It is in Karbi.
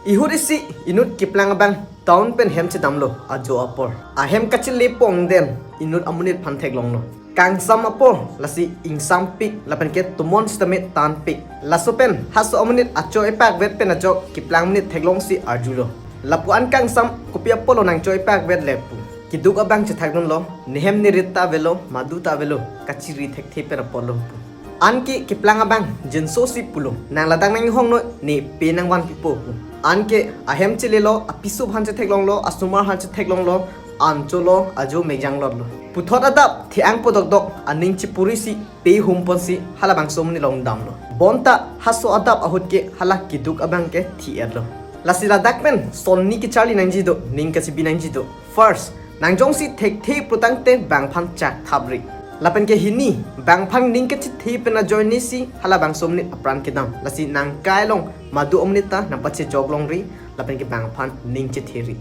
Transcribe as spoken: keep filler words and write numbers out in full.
Ihut isi inut keplang abang town pen hem chedamlo ajo apor. Ahem kachele pongden inut amonit aphan theklonglo. Kangsam apor lasi ingsampik lapen ke tomon sitame tanpik. Laso pen haso amonit acho-e pakvet pen ajok keplang amonit theklongsi arjulo. Lapu-an kangsam kopi apotlo nangcho-e pakvetle pu. Keduk abang chethakdunlo, nehem nerit ta avelo, madu ta avelo, kachiri thekthe pen apotlo pu. Anke keplang abang jinsosi pulo, nang ladak nanghong noi, ne pe nangvanpipo pu. Anke ahem chelelo, apiso aphan chetheklonglo, asomar aphan chetheklonglo, an cholo, ajo mekjanglotlo. Puthot adap the-ang podokdok aning chepurisi pe humponsi halabangso amonit along damlo. Bonta haso adap ahut ke hala keduk abang ke thi-etlo. Lasi ladak pen son ni kecharli nangji do, ning kachebi nangji do. First, nang jongsi thekthe putangte bang aphan chakthapri. Lapen ke hini, bang aphan ning kachethe pen ajoinesi halabangso amonit apran kedam. Lasi nang kai along madu amonit ta nangpachejok longri, lapen ke bang aphan ning chetheri.